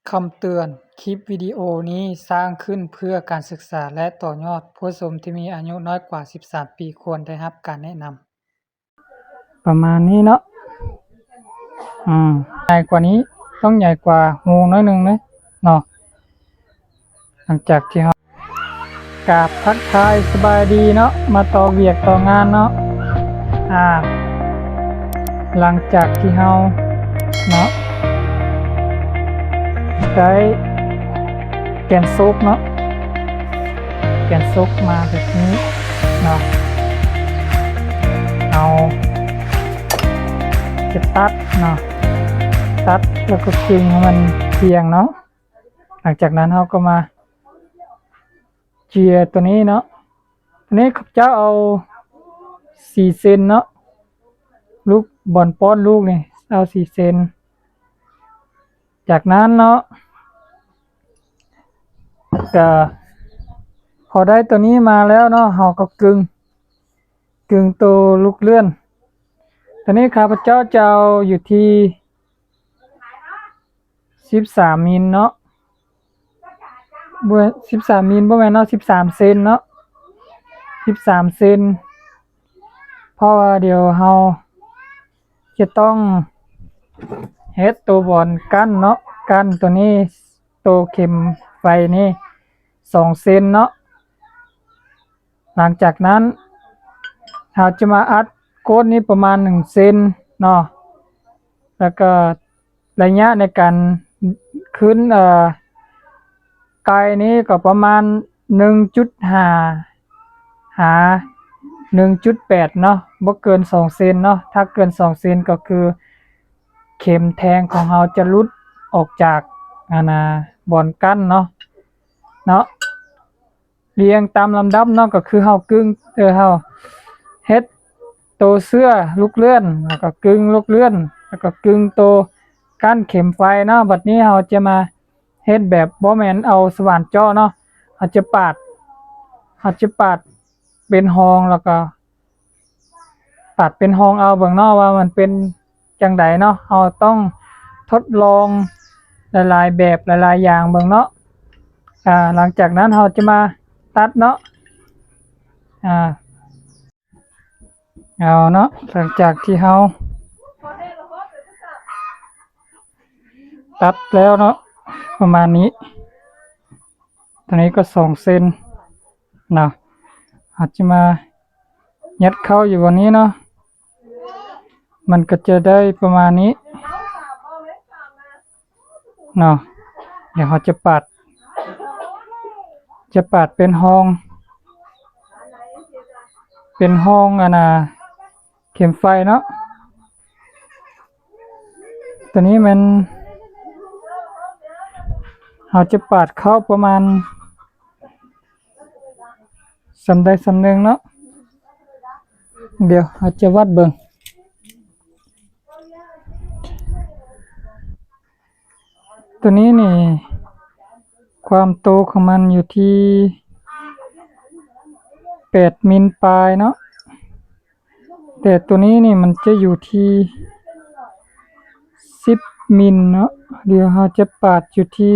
ຄຳເຕືອນ, ຄລິບວິດີໂອນີ້ສ້າງຂຶ້ນເພື່ອການສຶກສາ ແລະ ຕໍ່ຍອດ. ຜູ້ຊົມທີ່ມີອາຍຸນ້ອຍກວ່າສິບສາມປີຄວນໄດ້ຮັບການແນະນຳ. ປະມານນີ້ເນາະ. ອືມ ໃຫຍ່ກວ່ານີ້, ຕ້ອງໃຫຍ່ກວ່າຮູໜ້ອຍໜຶ່ງເນາະ. ຫຼັງຈາກທີ່ເຮົາ ກາບທັກທາຍສະບາຍດີເນາະ, ມາຕໍ່ວຽກຕໍ່ງານເນາະ. ອາ ຫຼັງຈາກທີ່ເຮົາເນາະ ໄດ້ແກນສົກເນາະ, ແກນສົກມາແບບນີ້ເນາະ, ເຮົາຈະຕັດເນາະ, ຕັດແລ້ວກໍກຶງໃຫ້ມັນທ່ຽງເນາະ. ຫຼັງຈາກນັ້ນເຮົາກໍມາເຈຍໂຕນີ້ເນາະ, ໂຕນີ້ຂ້າພະເຈົ້າເອົາສີ່ເຊັນເນາະ, ລູກ ບ່ອນປ້ອນລູກນີ້ເອົາສີ່ເຊັນ. ຈາກນັ້ນເນາະ ກະພໍໄດ້ໂຕນີ້ມາແລ້ວເນາະ, ເຮົາກໍກຶງ, ກຶງໂຕລູກເລື່ອນ. ໂຕນີ້ຂ້າພະເຈົ້າຈະເອົາຢູ່ທີ່ ສິບສາມມິນເນາະ, ບໍ່ ສິບສາມມິນບໍ່ແມ່ນເນາະ, ສິບສາມເຊັນເນາະ, ສິບສາມເຊັນ. ເພາະວ່າດຽວເຮົາຈະຕ້ອງເຮັດໂຕບ່ອນກັ້ນເນາະ, ກັ້ນໂຕນີ້, ໂຕເຂັມໄຟນີ້ສອງເຊັນເນາະ. ຫຼັງຈາກນັ້ນເຮົາຈະມາອັດກົ້ນນີ້ປະມານໜຶ່ງເຊັນເນາະ, ແລ້ວກໍໄລຍະໃນການຂຶ້ນ ເອີ ໄກນີ້ກໍປະມານໜຶ່ງຈຸດຫ້າຫາໜຶ່ງຈຸດແປດເນາະ, ບໍ່ເກີນສອງເຊັນເນາະ. ຖ້າເກີນສອງເຊັນກໍຄືເຂັມແທງຂອງເຮົາຈະຫຼຸດອອກຈາກ ອັນນ່າ ບ່ອນກັ້ນເນາະ, ເນາະ. ລຽງຕາມລຳດັບເນາະ, ກໍຄືເຮົາກຶງ ເອີ ເຮົາເຮັດໂຕເຊື້ອລູກເລື່ອນ ແລ້ວກໍກຶງລູກເລື່ອນ ແລ້ວກໍກຶງໂຕກ້ານເຂັມໄຟເນາະ. ບັດນີ້ເຮົາຈະມາເຮັດແບບບໍ່ແມ່ນເອົາສະຫວ່ານເຈາະເນາະ, ເຮົາຈະປາດ ເຮົາຈະປາດເປັນຮ່ອງ ແລ້ວກໍ ປາດເປັນຮ່ອງເອົາເບິ່ງເນາະ ວ່າມັນເປັນຈັ່ງໃດເນາະ. ເຮົາຕ້ອງທົດລອງຫຼາຍໆແບບ ຫຼາຍໆຢ່າງເບິ່ງເນາະ. ອາ ຫຼັງຈາກນັ້ນເຮົາຈະມາຕັດເນາະ. ອາ ເອົາເນາະ, ຫຼັງຈາກທີ່ເຮົາຕັດແລ້ວເນາະ ປະມານນີ້, ໂຕນີ້ກໍສອງເຊັນເນາະ, ເຮົາຈະມາ ຍັດເຂົ້າຢູ່ບ່ອນນີ້ເນາະ, ມັນກໍຈະໄດ້ປະມານນີ້ເນາະ. ດຽວເຮົາຈະປາດ ຈະປາດເປັນຮ່ອງ ເປັນຮ່ອງ ອັນນ່າ ເຂັມໄຟເນາະ. ໂຕນີ້ແມ່ນເຮົາຈະປາດເຂົ້າປະມານ ສ່ຳໃດສ່ຳໜຶ່ງເນາະ. ດຽວເຮົາຈະວັດເບິ່ງ. ໂຕນີ້ນີ້ ຄວາມໂຕຂອງມັນຢູ່ທີ່ແປດມິນປາຍເນາະ, ແຕ່ໂຕນີ້ນີ້ມັນຈະຢູ່ທີ່ສິບມິນເນາະ. ດຽວເຮົາຈະປາດຢູ່ທີ່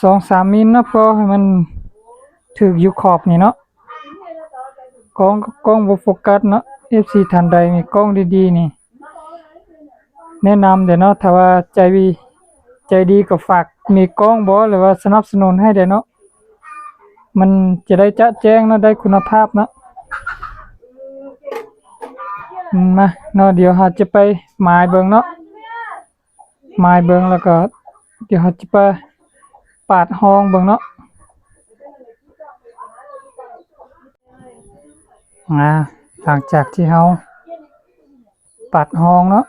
ສອງສາມມິນເນາະ, ພໍໃຫ້ມັນຖືກຢູ່ຂອບນີ້ເນາະ. ກ້ອງ ກ້ອງບໍ່ໂຟກັສເນາະ. ເອັຟຊີທ່ານໃດມີກ້ອງດີໆນີ້ ແນະນຳແດ່ເນາະ, ຖ້າວ່າໃຈ ໃຈດີກໍຝາກມີກ້ອງບໍ່ ຫຼືວ່າສະໜັບສະໜູນໃຫ້ແດ່ເນາະ, ມັນຈະໄດ້ຈະແຈ້ງເນາະ, ໄດ້ຄຸນນະພາບເນາະ. ມາເນາະ, ດຽວເຮົາຈະໄປໝາຍເບິ່ງເນາະ. ໝາຍເບິ່ງ ແລ້ວກໍດຽວເຮົາຈະໄປປາດຮ່ອງເບິ່ງເນາະ. ອາ ຫຼັງຈາກທີ່ເຮົາປາດຮ່ອງເນາະ,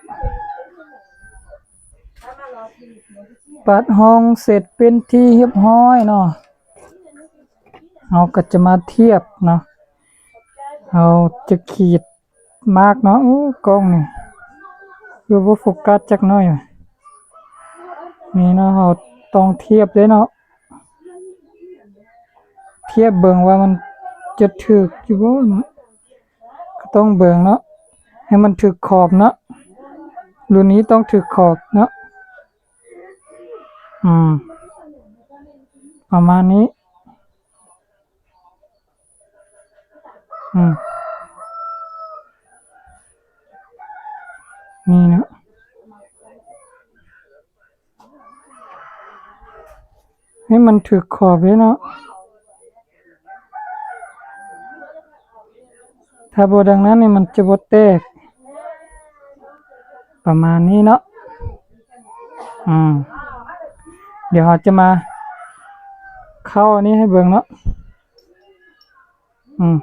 ປາດຮ່ອງເສັດເປັນທີ່ຮຽບຮ້ອຍເນາະ, ເຮົາກໍຈະມາທຽບເນາະ, ເຮົາຈະຂີດ ມາກເນາະ. ໂອ້ ກ້ອງນີ້ຄືບໍ່ໂຟກັສຈັກໜ້ອຍ. ນີ້ເນາະ, ເຮົາຕ້ອງທຽບເດ້ເນາະ, ທຽບເບິ່ງວ່າມັນຈະຖືກຢູ່ບໍ່ເນາະ, ກໍຕ້ອງເບິ່ງເນາະ ໃຫ້ມັນຖືກຂອບເນາະ. ລຸ້ນນີ້ຕ້ອງຖືກຂອບເນາະ. ອືມ ປະມານນີ້. ອືມ ນີ້ເນາະ ໃຫ້ມັນຖືກຂອບເດ້ເນາະ. ຖ້າບໍ່ດັ່ງນັ້ນນີ້ມັນຈະບໍ່ແຕກ. ປະມານນີ້ເນາະ. ອືມ ດຽວເຮົາຈະມາເຂົ້າອັນນີ້ໃຫ້ເບິ່ງເນາະ. ອືມ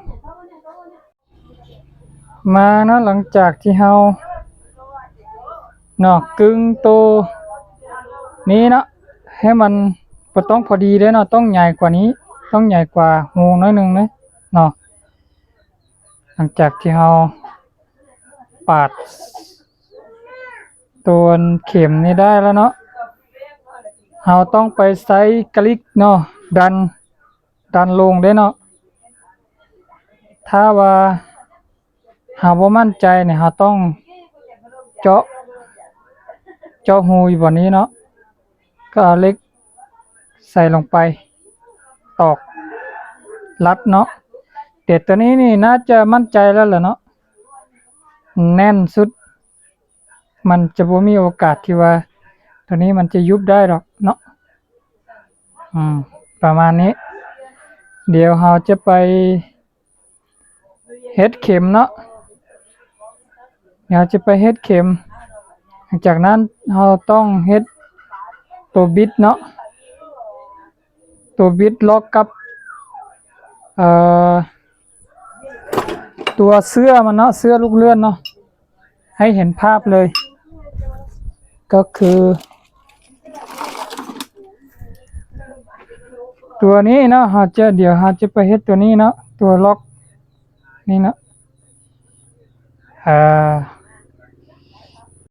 ມາເນາະ ຫຼັງຈາກທີ່ເຮົາເນາະ ກຶງໂຕນີ້ເນາະ ໃຫ້ມັນບໍ່ຕ້ອງພໍດີເດ້ເນາະ ຕ້ອງໃຫຍ່ກວ່ານີ້ ຕ້ອງໃຫຍ່ກວ່າຮູໜ້ອຍໜຶ່ງເດ້ເນາະ. ຫຼັງຈາກທີ່ເຮົາປາດຕົວເຂັມນີ້ໄດ້ແລ້ວເນາະ ເຮົາຕ້ອງໄປໃຊ້ກະລິກເນາະ ດັນ ດັນລົງເດ້ເນາະ. ຖ້າວ່າເຮົາບໍ່ໝັ້ນໃຈນີ້ ເຮົາຕ້ອງເຈາະ ເຈາະຮູຢູ່ບ່ອນນີ້ເນາະ ກໍເອົາເຫຼັກໃສ່ລົງໄປ ຕອກລັດເນາະ. ແຕ່ຕົວນີ້ນີ້ໜ້າຈະໝັ້ນໃຈແລ້ວແຫຼະເນາະ ແໜ້ນສຸດ. ມັນຈະບໍ່ມີໂອກາດທີ່ວ່າຕົວນີ້ມັນຈະຍຸບໄດ້ດອກເນາະ. ອືມ ປະມານນີ້ ດຽວເຮົາຈະໄປເຮັດເຂັມເນາະ ດຽວເຮົາຈະໄປເຮັດເຂັມ. ຫຼັງຈາກນັ້ນເຮົາຕ້ອງເຮັດຕົວບິດເນາະ ຕົວບິດລັອກກັບ ເອີ ຕົວເຊືອມັນເນາະ ເຊືອລູກເລື່ອນເນາະ ໃຫ້ເຫັນພາບເລີຍ ກໍຄືຕົວນີ້ເນາະ. ເຮົາຈະ ດຽວເຮົາຈະໄປເຮັດຕົວນີ້ເນາະ ຕົວລັອກນີ້ເນາະ. ເອີ